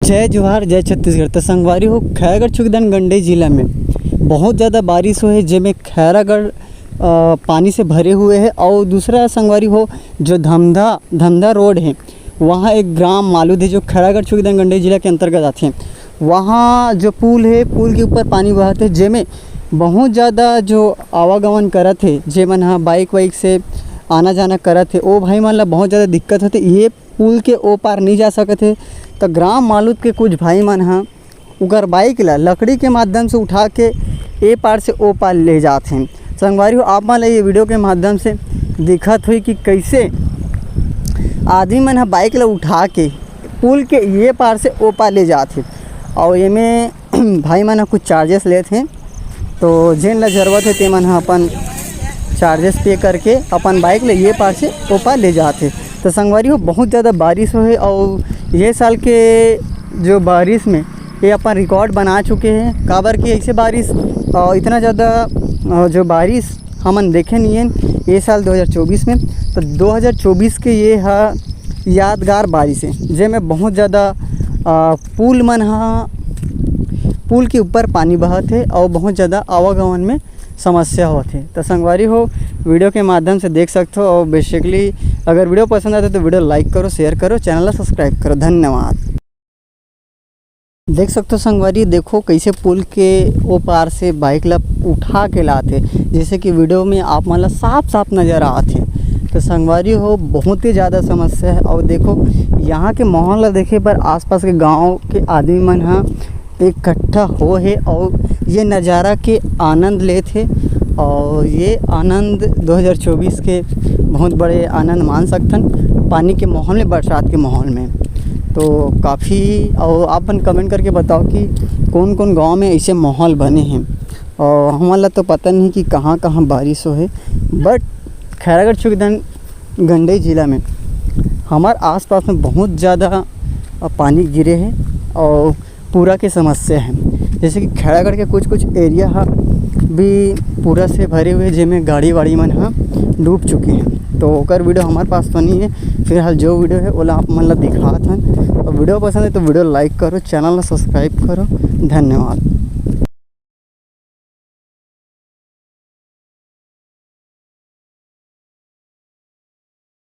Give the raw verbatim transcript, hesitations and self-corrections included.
जय जोहार, जय छत्तीसगढ़। तो संगवारी हो, खैरागढ़ छुईखदान गंडई जिला में बहुत ज़्यादा बारिश होए हे, जेमे खैरागढ़ अ, पानी से भरे हुए हे। और दूसरा संगवारी हो, जो धमधा धमधा रोड हे, वहाँ एक ग्राम मालूद हे, जो खैरागढ़ छुईखदान गंडई जिला के अंतर्गत आथे। वहाँ जो पुल हे, पुल के ऊपर पानी बहत हे, जेमे बहुत ज़्यादा जो आवागमन करत हे, जेमन ह बाइक वाइक से आना जाना करत हे, ओ भाई मन ला बहुत ज़्यादा दिक्कत होथे। ये पुल के ओ पार नहीं जा सकत हे, तो ग्राम मालूद के कुछ भाई मन ह उकर बाइक ला लकड़ी के माध्यम से उठा के ए पार से ओ पार ले जात हे। संगवारी हो, आप मन ला ये वीडियो के माध्यम से दिखत होई कि कैसे आदमी मन ह बाइक ला उठा के पुल के ये पार से ओ पार ले जात हे। और एमे भाई मन ह कुछ चार्जेस लेत हे, तो जेन ला जरूरत हे, ते मन ह अपन चार्जेस पे करके अपन बाइक ले ये पार से ओ पार ले जात हे। तो संगवारी हो, बहुत ज़्यादा बारिश होए हे और ये साल के जो बारिश में ये अपन रिकॉर्ड बना चुके हे, काबर कि ऐसे बारिश, अ, इतना ज़्यादा, अ, जो बारिश हमन देखे नहीं हन ये साल दो हज़ार चौबीस में। तो दो हज़ार चौबीस के ये ह यादगार बारिश हे, जेमे बहुत ज़्यादा, अ, पुल मन ह, पुल के ऊपर पानी बहत हे और बहुत ज़्यादा आवागमन में समस्या होत हे। तो संगवारी हो, वीडियो के माध्यम से देख सकथो। और बेसिकली अगर वीडियो पसंद आथे तो वीडियो लाइक करो, शेयर करो, चैनल ला सब्सक्राइब करो। धन्यवाद। देख सकथो संगवारी, देखो कैसे पुल के ओ पार से बाइक ला उठा के लात हे, जैसे कि वीडियो में आप मन ला साफ साफ नजर आत हे। तो संगवारी हो, बहुत ही ज़्यादा समस्या हे। और देखो, यहाँ के माहौल ला देखे बर आसपास के गांव के आदमी मन ह इकट्ठा हो हे और ये नज़ारा के आनंद लेत हे। और ये आनंद दो हज़ार चौबीस के बहुत बड़े आनंद मान सकथन, पानी के माहौल में, बरसात के माहौल में। तो काफ़ी, और आप मन कमेंट करके बताओ कि कौन कौन गांव में ऐसे माहौल बने हैं। और हमन ला तो पता नहीं कि कहाँ कहाँ बारिश होए हे, बट खैरागढ़ छुईखदान गंडई जिला में हमार आसपास में बहुत ज़्यादा पानी गिरे हे और पूरा के समस्या हे। जैसे कि खैरागढ़ के कुछ कुछ एरिया ह भी पूरा से भरे हुए, जेमे गाड़ी वाड़ी मन ह डूब चुके हे। तो ओकर वीडियो हमारे पास तो नहीं हे, फिलहाल जो वीडियो हे ओला आप मन ला दिखात हन। और वीडियो पसंद हे तो वीडियो लाइक करो, चैनल ला सब्सक्राइब करो। धन्यवाद।